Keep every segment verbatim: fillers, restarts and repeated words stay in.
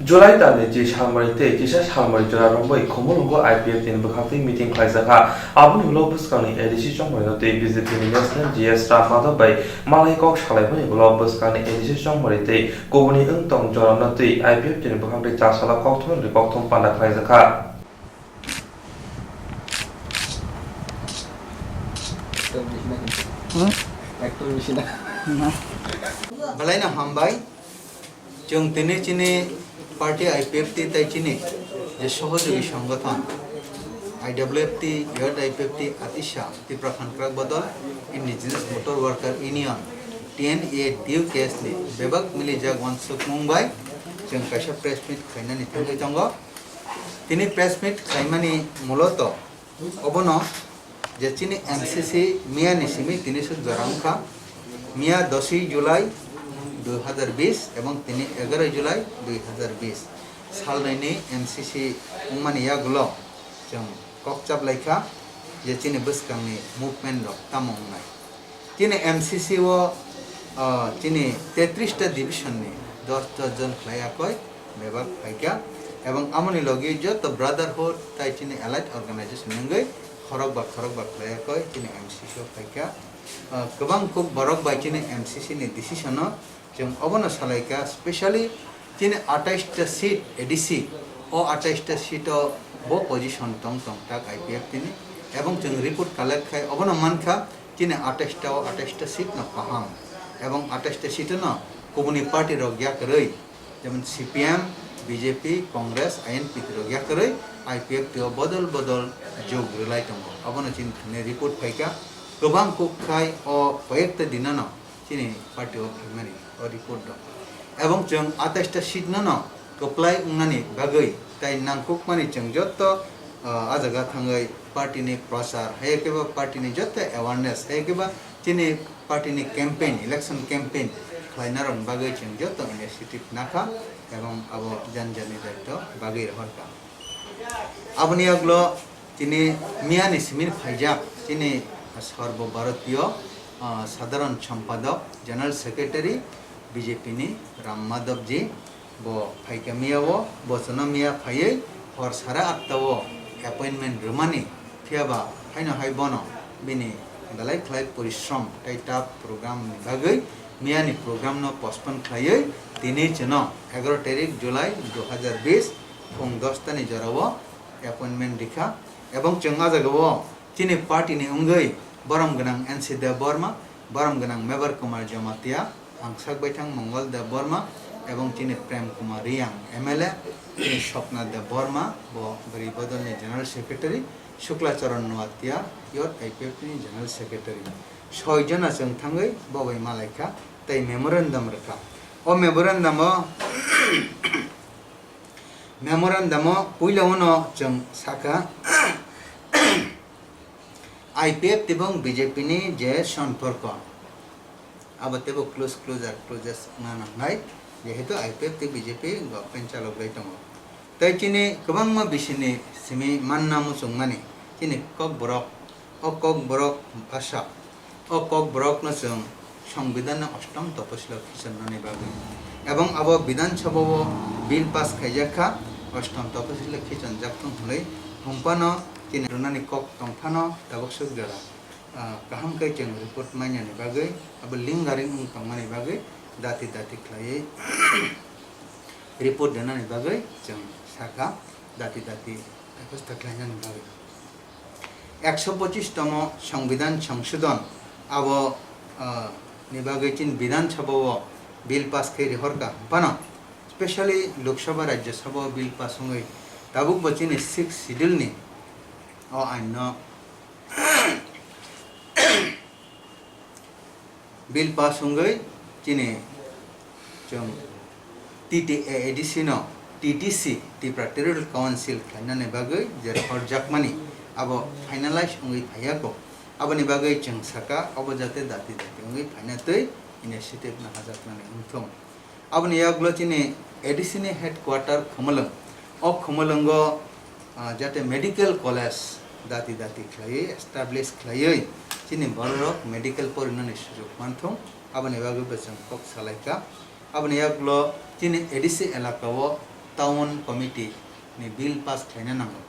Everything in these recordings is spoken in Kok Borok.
July talni chi salmari tei kisa salmari jora romwi Khumulwngo I P F T ni bwkhaktwi meeting khlaijakha. Aboni ulo bwskangni A D C chongmarino tei B J P ni National G S Ram Madhav bai malai kok salaimani ulo bwskangni A D C chongmari tei kubuni wng tong jorano twi I P F T ni bwkhaktwi chasala kokthumni kokthum panda khlaijakha. Belai no hambai. Chwng tini chini party I P F T tei chini je sohojogi songothon I W F T, Youth I P F T, Atisha, Tipra Phan Kwrak Bodol, Indigenous Motor Worker Union, T N A, T U K S ni bebak milijak uansukmung bai chwng kaisa press meet khlainani thangwi tongo. Tini press meet khlaimani muloto obono je chini M C C miya ni simi tini swk jora wngkha, miya doswi July dui hazar bis ebong tini egaroi July dui hazar bis salnwi ni M C C wngmani yagulo chwng kok chaplaikha je chini bwskangni movement rok tamo wngnai. Chini M C C o, ah, chini tetris ta division ni dos dos jon khlai akoi bebak phaikha, ebong amoni logi joto brotherhood tai chini allied organization ni wngwi khorok ba khorok ba khlai akoi chini M C C o phaikha. Ah, kwbang kuk borok bai chini M C C ni decision o chwng obono salaikha, specially chini atais ta seat A D C, o atais ta seat o bo position tong tong tak I P F T ni, ebong chwng report collect khai obono mankha, chini atais ta o atais ta seat no kaham, ebong atais ta seat no kubuni party rok yakarwi, jemon C P M, B J P, Congress, I N P T rok yakarwi I P F T o bodol bodol jog rwlai tongo. Obono chini thani report phaikha, kwbang kuk khai o koyekta dinano chini party o phaimani o report rok. Ebong chwng atais ta seat no no kwplai wngnani bagwi tai nangkukmani chwng joto, ah, ah jaga thangwi party ni prochar, hai khe ba party ni joto awareness, hai khe ba chini party ni campaign, election campaign khlaina rok bagwi chwng joto initiative nakha, ebong abo jan jani daityo bagwi rohorkha. Aboni yagulo chini miya ni simi phaijak chini Sarbo Bharatiyo, ah, Sadharan Sampadok, General Secretary B J P ni Ram Madhav ji, bo phaikha miya o, bo chwngno miya phaiwi hor sare atta o appointment rwmani, phiya ba haino hai bono bini belai khlai porishrom tei tough program ni bagwi miya ni program no postpone khlaiwi tini chwngno egaroh tarik July dui hazar bis phung dos ta ni jora o appointment rikha, ebong chwng ah jaga o chini party ni wngwi borom gwnang N C Debbarma, borom gwnang Mebar Kumar Jamatia, ang sak baithang Mongol Debbarma, ebong chini Prem Kumar Riyang M L A, chini Swapna Debbarma, bo Bwrwi Bodol ni General Secretary, Shukla Charan Noatia, Youth I P F T ni General Secretary. Soi jona chwng thangwi bo bai malaikha tei memorandum rwkha. O memorandum o Memorandum o puila o no chwng sakha, I P F T tei bong B J P ni je somporko, abo teibo close, closer, closest wngna nangnai, jehetu I P F T tei B J P government chalogwi tongo. Tei chini kwbangma bisini simi manna muchungmani chini Kokborok, o Kokborok bhasha, o Kokborokno chwng Songbidanni ostom toposilo khichonnani bagwi, ebong abo Bidhan Sabha o bill pass khaijak kha, ostom toposilo khichonjak thung hwnwi hwnphano chini rwnani kok tong phano tabuk swk jora, ah, kaham khe chwng report mainani bagwi, abo lingering wng tongmani bagwi dati dati khlaiwi report rwnani bagwi chwng sakha, dati dati bebosta khlainani bagwi. Ekso pochis tomo Songbidan Songsodhon abo, ah, ni bagwi chini Bidhan Sabha o bill pass khe rihorkha phano, specially Lok Sabha, Rajya Sabha o bill pass wngwi tabuk bo chini sixth schedule ni o ain no bill pass wngwi chini chwng T T A A D C no T T C, Tripura Territorial Council khlainani bagwi je rohorjakmani abo finalize wngwi phaiya kho. Aboni bagwi chwng sakha, abo jate dati dati wngwi phaina twi initiative naharjaknani wngthung. Aboni yagulo chini A D C ni headquarter Khumulwng. O Khumulwngo, ah, jate medical college dati dati khlaiwi establish khlaiwi chini bororok medical porinani sujuk manthung, aboni bagwi bo chwng kok salaikha. Aboni yagulo chini A D C elaka o Town committee ni bill pass khlaina nango.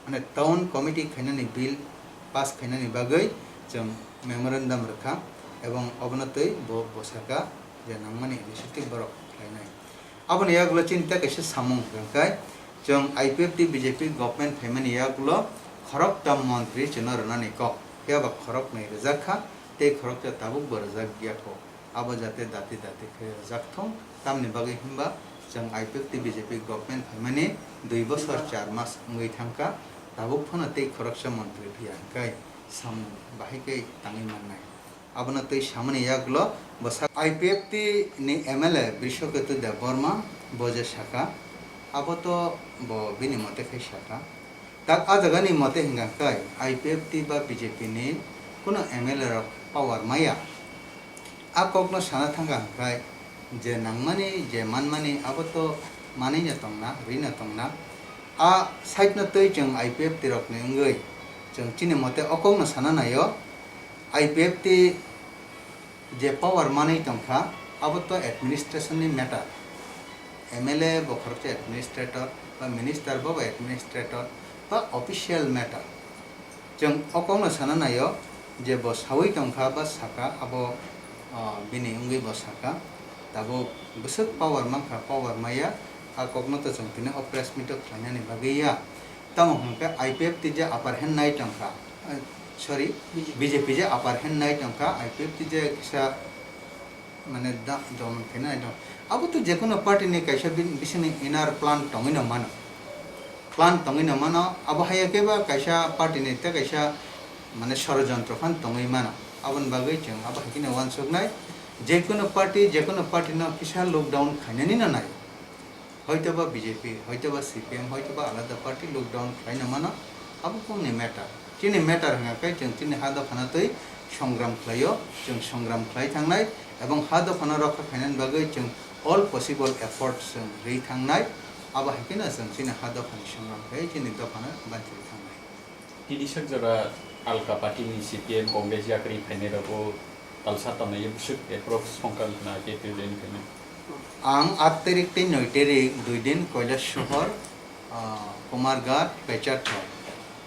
Mane town committee khainani bill pass khainani bagwi chwng memorandum rwkha, ebong obono twi bo bwsaka je nangmani initiative borok khlainai. Aboni yagulo chini tei kaisa samung hwnkhe chwng I P F T B J P government phaimani yagulo khorokta montri chwngno rwnani kok, phiya ba khoroknwi rwjak kha tei khoroksa tabukbo rwjak ya kho. Abo jate dati dati khe rwjak thung, tamni bagwi hwnba chwng I P F T B J P government phaimani dui bosor char mas wngwi thangkha, tabuk phano tei khoroksa montri phiya hwnkhe samung bahai khe tangwi mannai. Abono twi samani yagulo bwsa I P F T ni M L A Brishaketu Debbarma bo je sakha, abo to bo bini mote khe sakha. Tak a jagani mote hwnkha khe I P F T ba B J P ni kuno M L A rok power maya. A kokno sana thangkha hwnkhe je nangmani, je manmani, abo to manwino tongna, rwino tongna. A side no twi chwng I P F T rokni wngwi chwng chini mote o kokno sana naio. I P F T je power manwi tongkha, abo to administration ni matter. M L A bo khoroksa administrator, ba minister bo administrator, ba official matter. Chwng o kokno sana naio je bo sawi tongkha ba saka, abo, ah, bini wngwi bo saka. Tabuk bwswk power mankha, power maya, a kokno to chwng tini o press meet o khlainani bagwi ya. Tamo hwnkhe I P F T je upper hand nai tongkha, eh, sorry, B J P. B J P je upper hand nai tongkha, I P F T je kisa mane da-, down khaina nai tong. Abo to jekono party ni kaisa bi-, bisingni inner plan tongwi no mano. Plan tongwi no mano, abo haiya khe ba kaisa party ni tei kaisa mane sorojontro phan tongwi mano. Aboni bagwi chwng abo hai kheno uansuknai, jekono party, jekono party no kisa look down khainani no nai. Hoitoba B J P, hoitoba C P M, hoitoba alada party look down khlaina mano, abo bongni matter. Chini matter hwnga khe chwng chini ha dophano twi songram khlaio, chwng songram khlai thangnai, ebong ha dophano rokha khainani bagwi chwng all possible efforts chwng rwi thangnai, abo hai kheno chwng chini ha dophani songram khlai chini dophano banchirwi thangnai. Tini sak jora alka party ni C P M Congress yakarwi phainai rokbo talsa tongnaio bwswk approx songkang khna khe twi len khainai. Ang aat tarik tei noi tarik dui din Kailash Sohor, ah, Kumarghat, Pecharthal,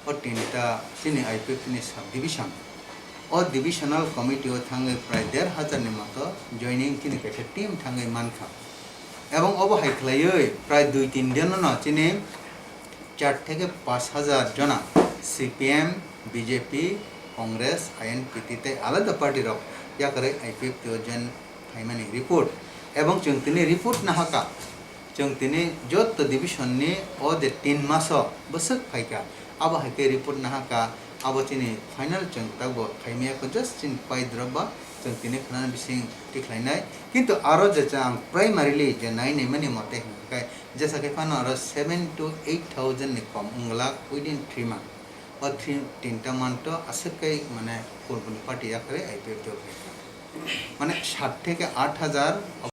o tinta chini I P F T ni sub division. O divisional committee o thangwi prai der hajar ni moto joining chini kaisa team thangwi mankha. Ebong obo hai khlaiwi prai dui tin din no chini char theke panch hajar jona C P M, B J P, Congress, I N P T tei alada party rok yakarwi I P F T o join phaimani report. Ebong chwng tini report nahaka, chwng tini joto division ni o je tin maso bwswk phaikha, abo hai khe report nahaka, abo chini final chwng tabuk phaimaya kho, just chini pai drop ba chwng tini khwnani bising tikhlainai. Kintu aro je chwng primarily je nai naimani mote hwnkhe, jesa khe phano aro seven to eight thousand ni kom wngla within three month. O three, tinta month o aswk kai mane purbo ni party yakarwi I P F T o phaikha. Mane sat theke aat hajar o